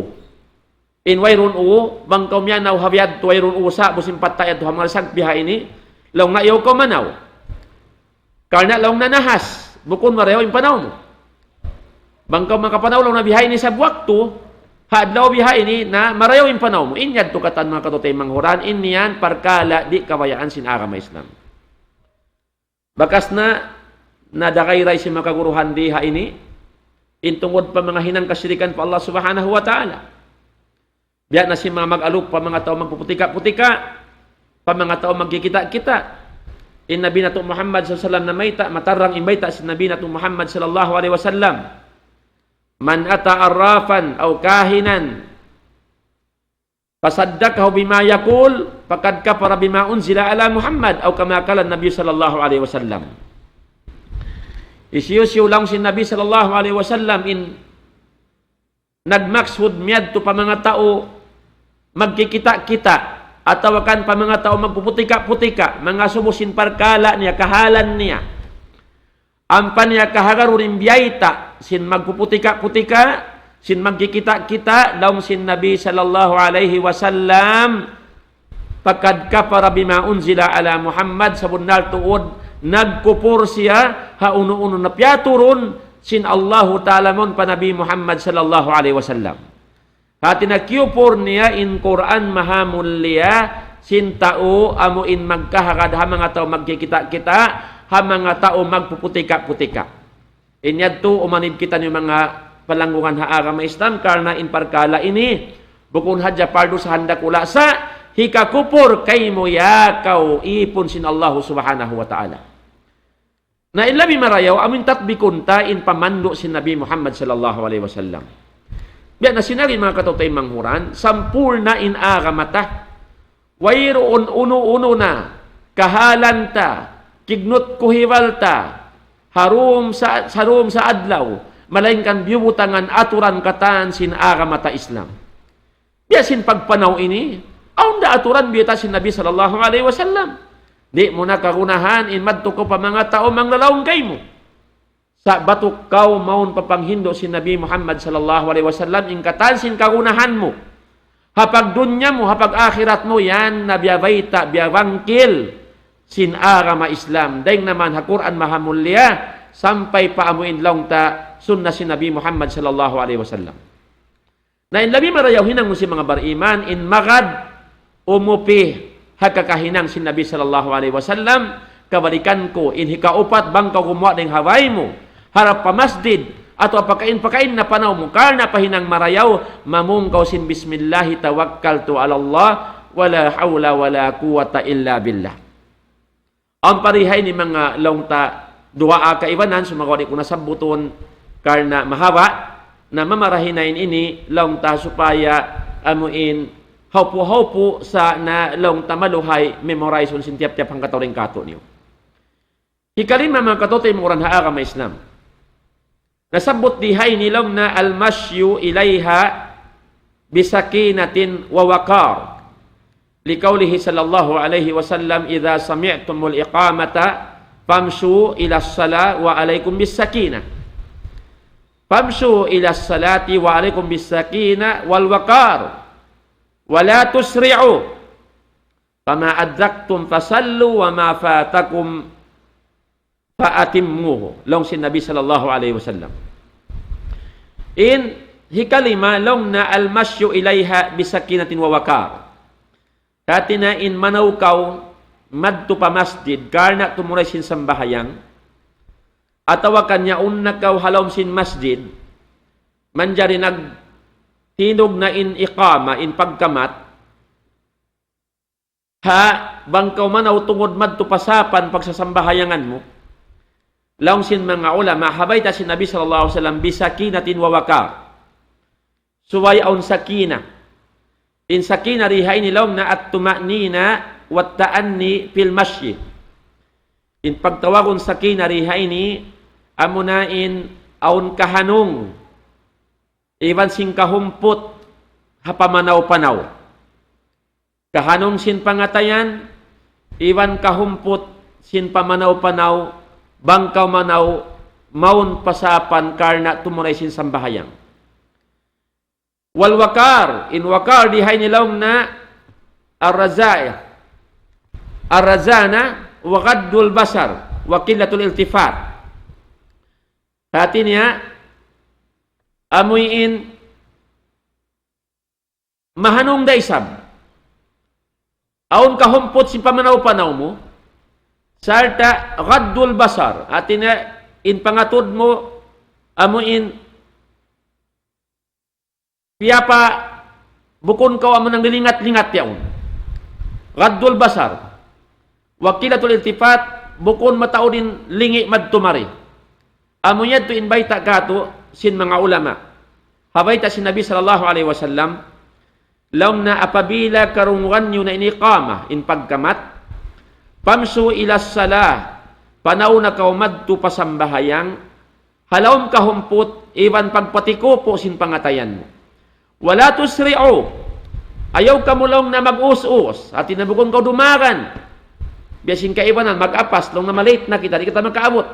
In wayruun u, bang kaw miyanaw ha biyadtu wayruun u sa', bu sin patta' yadtu ha manga sag biha ini, laung na ayaw kaw manaw. Karna' laung na nahas, bukun marayaw in panaw mu. Bang kaw makapanaw laung na biha ini sa waktu, ha adlaw biha ini na marayaw in panaw mu. In yadtu katan manga kataymanghuran, in yan parkala' di' kabayaan sin agama Islam. Bakas na, na dagayray sin manga kaguruhan di ha ini, in tungud pa manga hinang kasirikan pa Allah Subhanahu wa Ta'ala. Biya' na sin manga mag-alup pa manga tau magpuputika-putika, pa manga tau magkikita'-kita'. In Nabi natu' Muhammad sallallahu alayhi wasallam namayta', matarrang in bayta' sin Nabi natu' Muhammad sallallahu alayhi wasallam. من أتى عرافا أو كاهنا فصدقه بما يقول فقد كفر بما أنزل على محمد أو كما قال النبي صلى الله عليه وسلم. Hisiyu-siyu laung sin Nabi sallallahu alayhi wasallam in nagmaksud miyadtu pa manga tau magkikita'-kita', atawa kan pa manga tau magpuputika-putika, mangasubu sin parkala' niya, kahalan niya. Ampa niya kahagarun in biyayta' sin magpuputika-putika, sin magkikita'-kita', laung sin Nabi sallallahu alayhi wasallam, فقد كفر بما أنزل على محمد, sabunnal tuud nagkupur siya ha unu-unu na piyaturun sin Allahu Ta'ala mawn pa Nabi Muhammad sallallahu alayhi wasallam. Hāti niya kiyupur niya in Qur'an mahamulliya sin tau amu in magkahagad ha manga tau magkikita'-kita', ha manga tau magpuputika'-putika'. In yadtu umanib kitaniyu manga palanggungan ha agama Islam, karna' in parkala' ini bukun hadja pardu sa' ha dakula' sa', hikakupur kaymu ya kaw īpun sin Allahu Subhanahu wa Ta'ala. Na in labi marayaw, amu in tatbikun ta in pamandu' sin Nabi Muhammad sallallahu alayhi wasallam. Biya' na sin agi manga kataw-taymanghuran, sampurna' in agama ta. Wayruun unu-unu na, kahalan ta, kignut kuhiwal ta, ha dum sa, ha dum sa adlaw, malaingkan biyubutangan aturan katan sin agama ta Islam. Biya' sin pagpanaw ini, awn da aturan biyayta' sin Nabi sallallahu alayhi wasallam. Di' mu na kagunahan in madtu kaw pa manga tau manglalaung kaymu. Sa' batuk kaw mawn pa panghindu' sin Nabi Muhammad sallallahu alayhi wasallam, in katan sin kagunahan mu. Ha pagdunya mu, ha pag-akhirat mu, yan na biyabayta', biyabangkil sin agama Islam. Dayng naman ha Qur'an mahamulliya, sampay pa amu in laung ta sunna sin Nabi Muhammad sallallahu alayhi wasallam. Na in labi marayaw hinang sin manga bariman, in magad umupi ha kakahinang sin Nabi sallallahu alayhi wasallam, kabalikan ku, in hikaupat bang kaw gumuwa' dayng ha bay mu, harap pa masjid, atawa pakain-pakain na panaw mu, karna' pa hinang marayaw, mamung kaw sin بسم الله توكلت على الله ولا حول ولا قوة إلا بالله. Awn pa di ha ini manga laung ta duwaa kaibanan, sumagawa' di' ku na sabbutun karna' mahaba', na mamarahi na in ini laung ta supaya amu in hawpu-hawpu sa' na laung ta maluhay memorize-un sin tiyap-tiyap hangkatau dayn kātu'niyu. Hikalima manga kataw-taymanghuran ha agama Islam. Nasabbut di ha ini laung niya المشي إليها بسكينة ووقار. لقوله صلى الله عليه وسلم: إذا سمعتم الإقامة فامشوا إلى الصلاة وعليكم بالسكينة. فامشوا إلى الصلاة وعليكم بالسكينة والوقار. ولا تسرعوا. فما أدركتم فصلوا وما فاتكم فأتموه. Laung sin Nabi sallallahu alayhi wasallam. In hikalima, laung niya المشي إليها بسكينة ووقار. Hāti niya in manaw kaw madtu pa masjid, karna' tumuray sin sambahayang, atawa kan yaun na kaw ha lawm sin masjid, manjari nagtindug na in iqama, in pagkamat, ha, bang kaw manaw tungud madtu pa sapan pagsasambahayangan mu. Laung sin manga ulama, ha bayta' sin Nabi sallallahu alayhi wasallam, بسكينة ووقار. Subay awn sakina. In sakina di ha ini laung niya الطمأنينة والتأني في المشي. In pagtawagun sakina di ha ini, amuna in awn kahanung, iban sin kahumput ha pamanaw-panaw. Kahanung sin pangatayan, iban kahumput sin pamanaw-panaw, bang kaw manaw mawn pa sapan karna' tumuray sin sambahayang. والوقار, in waqar di ha ini laung niya الرزا-، الرزانة وغض البصر وقلة الالتفات. Hāti niya, amuin mahanung da isab. Awn kahumput sin pamanaw-panaw mu, sarta' غض البصر, hāti niya in pangatud mu, amuin piyapa bukun kaw amu nang lilingat-lingat yaun. غض البصر. وقلة الالتفات, bukun mataud in lingi' madtu mari. Amu yadtu in bayta' kātu' sin manga ulama. Ha bayta' sin Nabi sallallahu alayhi wasallam, laung niya apabila karungugan niyu na in iqama, in pagkamat, فامشوا إلى الصلاة, panaw na kaw madtu pa sambahayang, ha lawm kahumput, iban pagpatikupu' sin pangatayan mu. ولا تسرعوا. Ayaw kamu laung niya mag-us-us. Hāti niya bukun kaw dumagan. Biya' sin kaibanan, mag-apas, laung niya ma-late na kita, di' kita makaabut.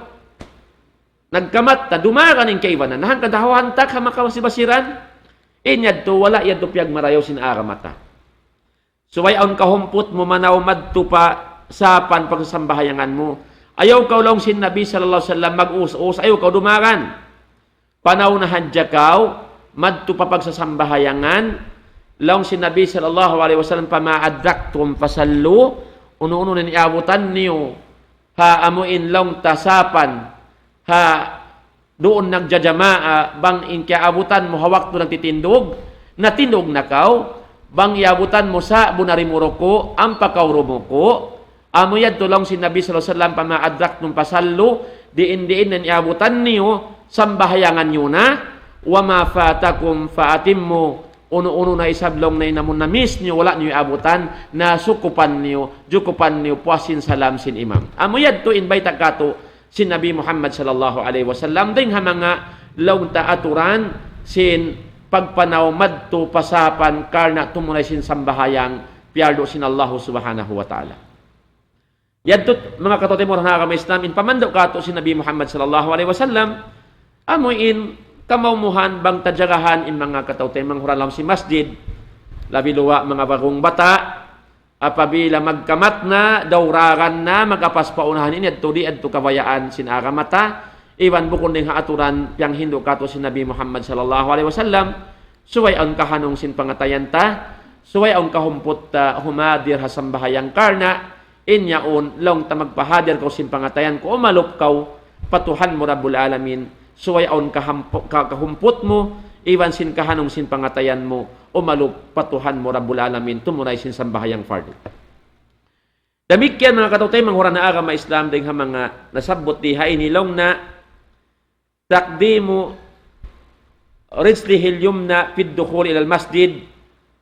Nagkamat ta, dumagan in kaibanan. Na hangkan ta ha hantak ha makabasi-basiran. In yadtu, wala' yadtu piyagmarayaw sin agama ta. Subay awn kahumput mu manaw madtu pa sapan pagsasambahayangan mu. Ayaw kaw laung sin Nabi sallallahu alayhi wasallam mag-us-us, ayaw kaw dumagan. panaw na hadja kaw, madtu pa pagsasambahayangan, laung sin Nabi sallallahu alayhi wasallam, فما أدركتم فصلوا, unu-unu na in iyabutan niyu, ha amu in laung ta sapan, ha duun nagjajamaa, bang in kiyaabutan mu ha waktu nagtitindug, natindug na kaw, bang iyabutan mu sa'bu na rimuruku', ampa kaw rumuku', amu yadtu laung sin Nabi sallallahu alayhi wasallam, فما أدركتم فصلوا, diin-diin na in iyabutan niyu, sambahayangan niyu na, وما فاتكم فأتموا, unu-unu na isab laung na in amun na-miss niyu, wala' niyu iyabutan, na sukupan niyu, jukupan niyu, puas sin salam sin imam. Amu yadtu in bayta' katu' sin Nabi Muhammad sallallahu alayhi wasallam, dayng ha manga laung ta aturan sin pagpanaw madtu pa sapan karna' tumunay sin sambahayang piyardu sin Allah subhanahu wa ta'ala. Yadtu manga kataymanghuran ha agama Islam, in pamandu' katu' sin Nabi Muhammad sallallahu alayhi wasallam, amu in kamaumuhan bang ta jagahan in manga kataymanghuran ha lawm sin masjid, labi luwa' manga bagung bata', apabila magkamat na, dawraran na, mag-apas pa unahan ini, yadtu di', yadtu kabayaan sin agama ta, iban bukun dayng ha aturan piyanghindu' katu' sin Nabi Muhammad sallallahu alayhi wasallam, subay awn kahanung sin pangatayan ta, subay awn kahumput ta humadir ha sambahayang karna', in yaun, laung ta magpahadir kaw sin pangatayan ku, umalup kaw pa Tuhan mu Rabbul Alamin, subay awn kahampu-, ka-, kahumput mu, iban sin kahanung sin pangatayan mu, umalup pa Tuhan mu Rabbul Alamin, tumunay sin sambahayang fardu. Damikkiyan manga kataymanghuran ha agama Islam, dayng ha manga nasabbut di ha ini laung na, تقديم رجله اليمنى في الدخول إلى المسجد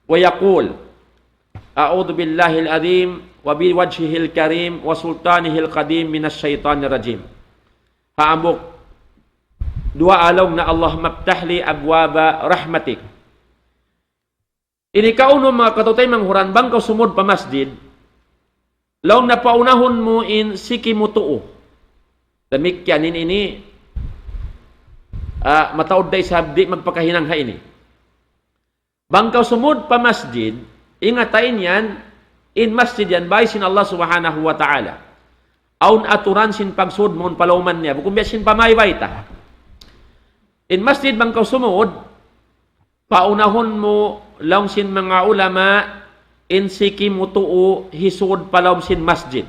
ويقول: أعوذ بالله العظيم وبوجهه الكريم وسلطانه القديم من الشيطان الرجيم. Ha hambuuk duwaa laung na, اللهم افتح لي أبواب رحمتك. Ini kaunu manga kataymanghuran, bang kaw sumud pa masjid, laung na paunahun mu in siki mu tuu. Damikkiyan in ini, ah, mataud da isab di' magpakahinang ha ini. Bang kaw sumud pa masjid, ingata in yan, in masjid yan, bāy sin Allah Subhanahu wa Ta'ala. Awn aturan sin pagsud mawn pa lawman niya, bukun biya' sin pamaybay ta. In masjid bang kaw sumud, paunahun mu, laung sin manga ulama, in siki mu tuu hisud pa lawm sin masjid.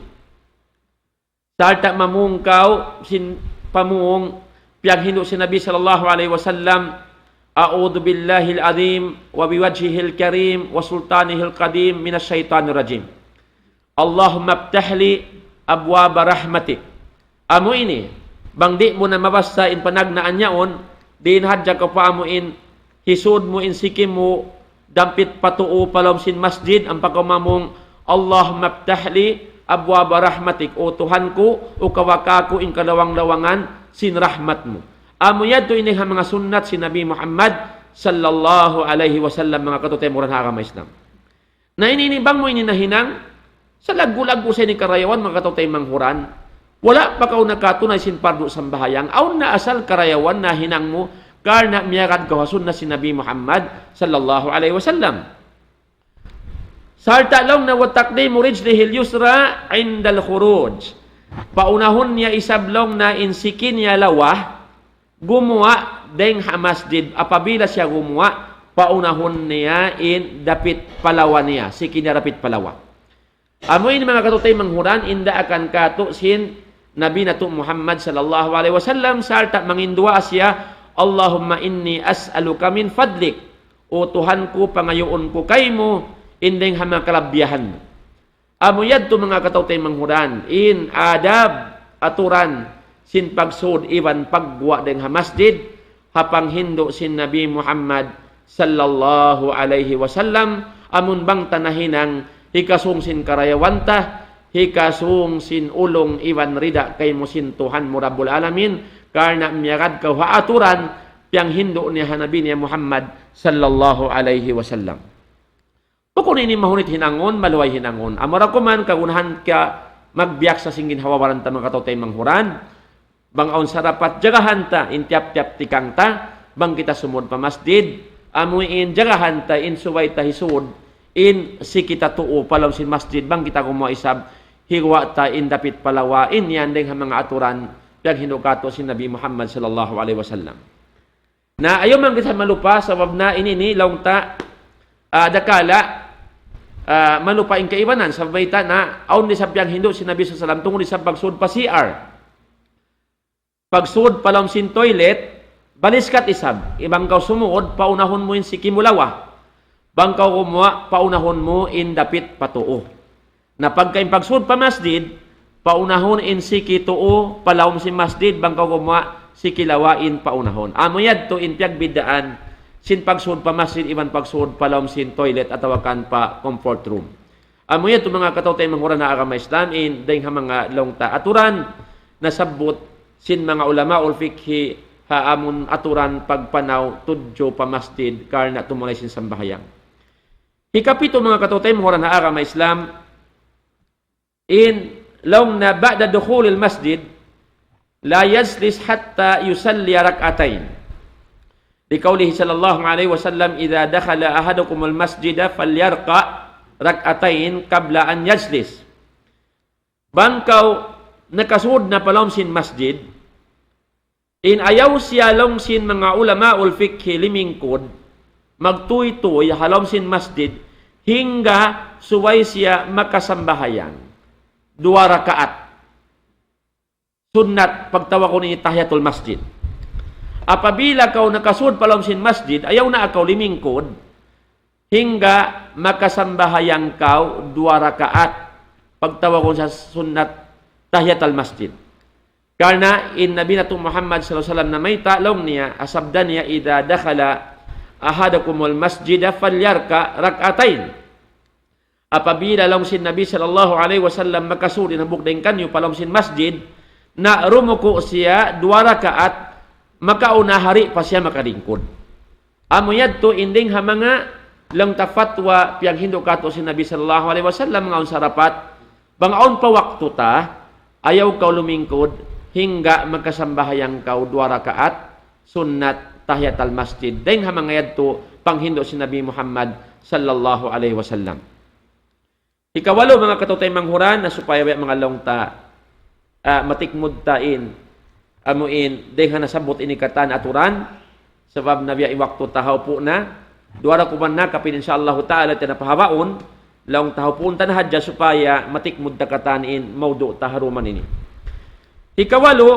Sarta' mamung kaw sin pamung piyaghindu' sin Nabi sallallahu alayhi wasallam, أعوذ بالله العظيم وبوجهه الكريم وسلطانه القديم من الشيطان الرجيم. اللهم افتح لي أبواب رحمتك. Amu ini, bang di' mu na mabassa in panagnaan yaun, diin hadja kaw pa amu in, hisud mu in siki mu, dampit pa tuu pa lawm sin masjid, ampa kaw mamung, اللهم افتح لي أبواب رحمتك, O Tuhan ku, ukawa kāku' in kalawang-lawangan sin rahmat mu. Amu yadtu ini ha manga sunnat sin Nabi Muhammad sallallahu alayhi wasallam, manga kataymanghuran ha agama Islam. Na ini, ini bang mu ini nahinang, salaggu'-laggu' sa ini karayawan, manga kataymanghuran, wala' pa kaw nakatunay sin pardu' sambahayang, awn na asal karayawan nahinang mu, karna' miyagad kaw ha sunnat sin Nabi Muhammad sallallahu alayhi wasallam. Sarta' laung na, وتقديم رجله اليسرى عند الخروج. Paunahun niya isab laung na in siki niya lawa, gumuwa' dayng ha masjid, apabila siya gumuwa', paunahun niya in dapit pa lawa niya, siki niya dapit pa lawa. Amu ini manga kataymanghuran, in daakan katu' sin Nabi natu' Muhammad sallallahu alayhi wasallam, sarta' manginduwaa siya, اللهم إني أسألك من فضلك. O Tuhan ku, pangayuun ku kaymu, in dayng ha manga kalabbiyahan mu. Amu yadtu manga kataymanghuran, in adab, aturan, sin pagsud iban pagguwa' dayng ha masjid, ha panghindu' sin Nabi Muhammad sallallahu alayhi wasallam, amun bang ta nahinang, hikasung sin karayawan ta, hikasung sin ulung iban rida kaymu sin Tuhan mu Rabbul Alamin, karna' miyagad kaw ha aturan, piyanghindu' niya ha Nabi niya Muhammad sallallahu alayhi wasallam. Bukun ini mahunit hinangun, maluhay hinangun. Amura kuman kagunahan ka magbiyaksa sin ginhawa-baran ta manga kataymanghuran. Bang awn sarapat jagahan ta, in tiyap-tiyap tikang ta, bang kita sumud pa masjid, amu in jagahan ta, in subay ta hisud, in siki ta tuu pa lawm sin masjid, bang kita gumuwa' isab, higuwa' ta in dapit pa lawa, in yan dayng ha manga aturan, piyaghindu' katu' sin Nabi Muhammad sallallahu alayhi wasallam. Na ayaw man kita malupa, sabab na ini ini laung ta, ah, dakala', ah, malupa in kaibanan, sabab mayta' na, awn di' sa piyanghindu' sin Nabi sallallahu alayhi wasallam, tungud di' sa pagsud pa C R. Pagsud pa lawm sin toilet, baliskat isab. Bang kaw sumud, paunahun mu in siki mu lawa. Bang kaw gumuwa', paunahun mu in dapit pa tuu. Na pagka in pagsud pa masjid, paunahun in siki tuu pa lawm sin masjid, bang kaw gumuwa', siki lawa in paunahun. Amu yadtu in piyagbiddaan sin pagsud pa masjid iban pagsud pa lawm sin toilet atawa kan pa comfort room. Amu yadtu manga kataw-taymanghuran ha agama Islam in dayng ha manga laung ta aturan nasabbut sin manga ulamaul fiqhi ha amun aturan pagpanaw tudju pa masjid karna' tumulay sin sambahayang. Hikapitu manga kataw-taymanghuran ha agama Islam, in laung na بعد دخول المسجد لا يجلس حتى يصلي ركعتين. لقوله صلى الله عليه وسلم: إذا دخل أحدكم المسجد فليركع ركعتين قبل أن يجلس. Bang kaw nakasud na pa lawm sin masjid, in ayaw siya laung sin manga ulamaul fiqhi limingkud, magtūy-tūy ha lawm sin masjid, hangga subay siya makasambahayang duwa rakaat. Sunnat pagtawagun ini tahiyatul masjid. Apabila kaw nakasud pa lawm sin masjid, ayaw na kaw limingkud, hangga makasambahayang kaw duwa rakaat. Pagtawagun sa sunnat tahiyatul masjid. Karna' in Nabi natu' Muhammad sallallahu alayhi wasallam namayta' laung niya, sabda niya, إذا دخل أحدكم المسجد فليركع ركعتين. Apabila laung sin Nabi sallallahu alayhi wasallam makasud in hambuuk dayn kaniyu pa lawm sin masjid, na rumuku' siya duwa rakaat, makauna hari pa siya makalingkud. Amu yadtu in dayng ha manga laung ta fatwa piyanghindu' kātu' sin Nabi sallallahu alayhi wasallam, manga awn sarapat, bang awn pa waktu ta, ayaw kaw lumingkud, hangga makasambahayang kaw duwa rakaat, sunnat tahiyatul masjid. Dayng ha manga yadtu panghindu' sin Nabi Muhammad sallallahu alayhi wasallam. Hikawalu manga kataw-taymanghuran na supaya biya' manga laung ta, ah, matikmud ta in, amu in, dayng ha nasabbut ini katan aturan, sabab na biya' in waktu ta hawpu' na, duwa ra kuman na, kapin insya Allahu ta'ala ta na pahawaun, laung ta hawpuun ta na hadja supaya matikmud ta katan in mawdu' ta ha dum ini. Hikawalu,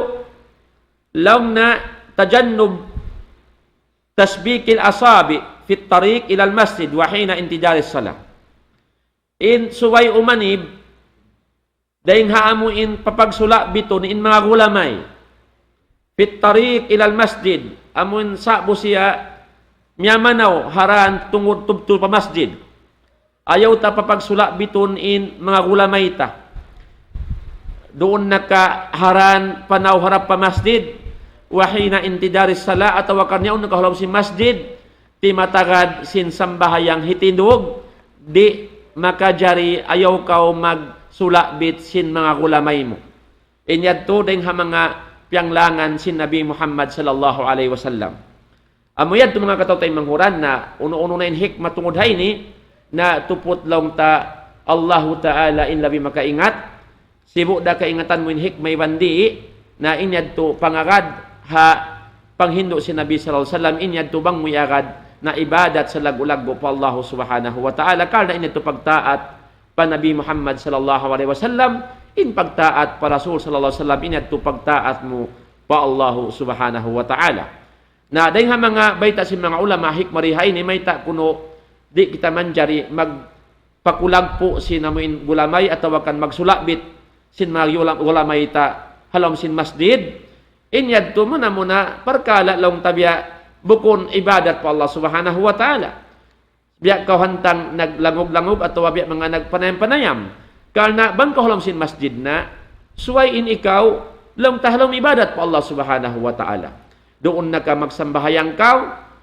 laung na تجنب تسبيك الأصابع في الطريق إلى المسجد وحين انتظار الصلاة. In subay umanib, dayng ha amu in papagsula' bitun in manga gulamay. في الطريق إلى المسجد, amu in sa'bu siya miyamanaw ha dān tungud tubtub pa masjid. Ayaw ta papagsula' bitun in manga gulamay ta. Duun na ka ha dān panaw harap pa masjid, وحين انتظار الصلاة, atawa kan yaun na ka ha lawm sin masjid, timatagad sin sambahayang hitindug, di' makajari ayaw kaw magsula' bit sin manga gulamay mu. In yadtu dayng ha manga piyanglangan sin Nabi Muhammad sallallahu alayhi wasallam. Amu yadtu manga kataw-taymanghuran na unu-unu na in hikmah tungud ha ini, na tuput laung ta Allahu Ta'ala in labi makaingat, sibu' da kaingatan mu in hikmah iban di', na in yadtu pangagad ha panghindu' sin Nabi sallallahu alayhi wasallam, in yadtu bang mu iyagad na ibadat salaggu'-laggu' pa Allahu Subhanahu wa Ta'ala, karna' in yadtu pagtaat pa Nabi Muhammad sallallahu alayhi wasallam, in pagtaat pa Rasul sallallahu alayhi wasallam, in yadtu pagtaat mu pa Allahu Subhanahu wa Ta'ala. Na dayng ha manga bayta' sin manga ulama hikmah di ha ini, mayta' kunu' di' kita manjari magpakulagpu' sin amu in gulamay atawa kan magsula' bit sin manga gula-, gulamay ta ha lawm sin masjid. In yadtu muna-muna parkala' laung ta biya' bukun ibadat pa Allah Subhanahu wa Ta'ala. Biya' kaw hantang naglangug-langug atawa biya' manga nagpanayam-panayam. Karna' bang kaw ha lawm sin masjid na, subay in ikaw, laung ta ha lawm ibadat pa Allah Subhanahu wa Ta'ala. Duun na ka magsambahayang kaw,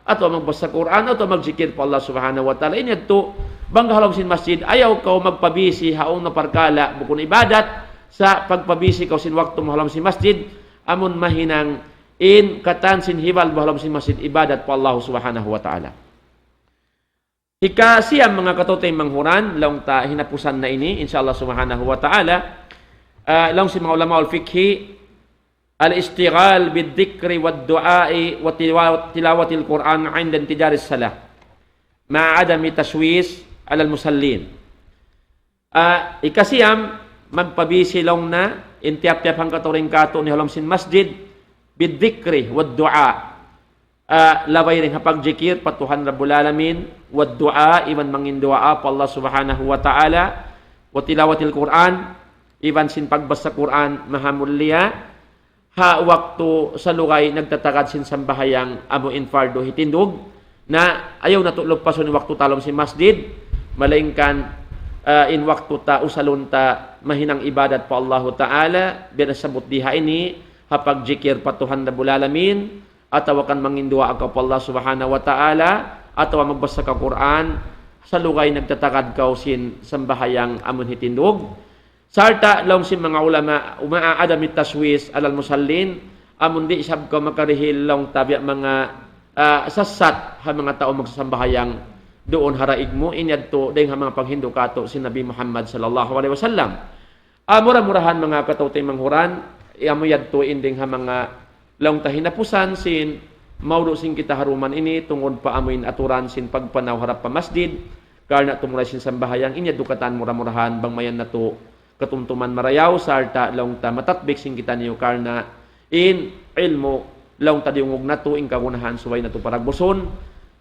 atawa magbasa Qur'an, atawa magjikir pa Allah Subhanahu wa Ta'ala. In yadtu, bang kaw ha lawm sin masjid, ayaw kaw magpabisi ha unu parkala', bukun ibadat, sa' pagpabisi kaw sin waktu mu ha lawm sin masjid, amun mahinang in katan sin hibal mu ha lawm sin masjid, ibadat pa Allah Subhanahu wa Ta'ala. Hikasiyam manga kataw-taymanghuran, laung ta hinapusan na ini, insya Allah Subhanahu wa Ta'ala. Ah, laung sin manga ulamaul fiqhi, الاشتغال بالذكر والدعاء وتلاوة القرآن عند انتظار الصلاة مع عدم التشويش على المصلين. Ah, ikasiyam, magpabisi laung na in tiyap-tiyap hangkatau dayn kātu'niyu ha lawm sin masjid, بالذكر والدعاء. Ah, labay dayn ha pagjikir pa Tuhan Rabbul Alamin, والدعاء, iban mangin duwaa pa Allah Subhanahu wa Ta'ala, وتلاوة القرآن, iban sin pagbasa Qur'an maha mulia, ha waktu salugay nagtatagad sin sambahayang amu in fardu hitindug, na ayaw natu' lupasun in waktu ta ha lawm sin masjid, malaingkan, ah, in waktu ta usalun ta mahinang ibadat pa Allahu Ta'ala, biya' na sabut di ha ini, ha pagjikir pa Tuhan Rabbul Alamin, atawa kan mangin duwaa kaw pa Allah Subhanahu wa Ta'ala, atawa magbasa kaw Qur'an, salugay nagtatagad kaw sin sambahayang amun hitindug. Sarta' laung sin manga ulama, ومع عدم التشويش على المصلين, amun di' isab kaw makarihil laung ta biya' manga, ah, sasat ha manga tau magsasambahayang duun ha daig mu, in yadtu dayn ha manga panghindu' kātu' sin Nabi Muhammad sallallahu alayhi wasallam. Ah, mura-murahan manga kataw-taymanghuran, amu yadtu in dayn ha manga laung ta hinapusan sin mawdu' sin kita ha duman ini, tungud pa amu in aturan sin pagpanaw harap pa masjid, karna' tumulay sin sambahayang, in yadtu katan mura-murahan bang mayan natu' katumtuman marayaw, sarta' laung ta matatbik sin kitaniyu karna' in ilmu' laung ta diyungug natu' in kagunahan subay natu' paragbusun,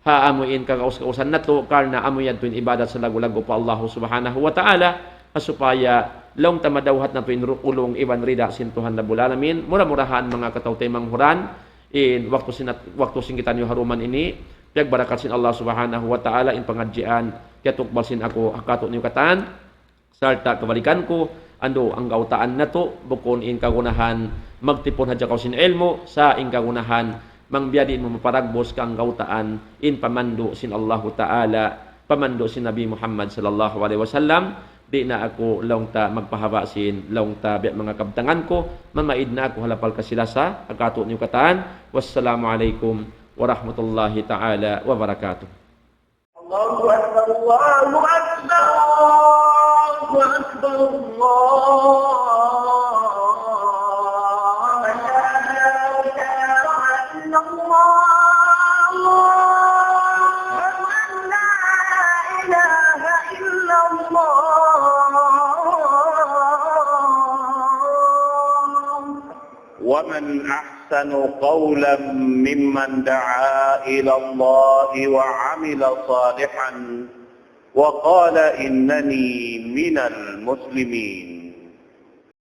ha amu in kagaus-gausan natu', karna' amu yadtu in ibadat salaggu'-laggu' pa Allahu Subhanahu wa Ta'ala, ha supaya laung ta madawhat natu' in ru-, ulung iban rida sin Tuhan Rabbul Alamin. Mura-murahan manga kataw-taymanghuran, in waktu sin, waktu sin kitaniyu ha duman ini, piyagbarakat sin Allah Subhanahu wa Ta'ala in pangadjian, kiyatukbal sin aku ha kātu'niyu katan, sarta' kabalikan ku, andu' anggawtaan natu', bukun in kagunahan magtipun hadja kaw sin ilmu', sa' in kagunahan mangbiyadiin mu maparagbus kaanggawtaan in pamandu' sin Allahu Ta'ala, pamandu' sin Nabi Muhammad sallallahu alayhi wasallam, di' na aku laung ta magpahaba' sin laung ta biya' manga kabtangan ku, mamaid na aku ha lapal kasi-lasa, ha kātu'niyu katan. Wassalamu alaykum warahmatullahi ta'ala wabarakatuh. الله أكبر، الله أكبر، الله أكبر، الله أكبر. أشهد أن لا إله إلا الله. ومن أحسن قولا ممن دعا إلى الله وعمل صالحا وقال إنني من المسلمين.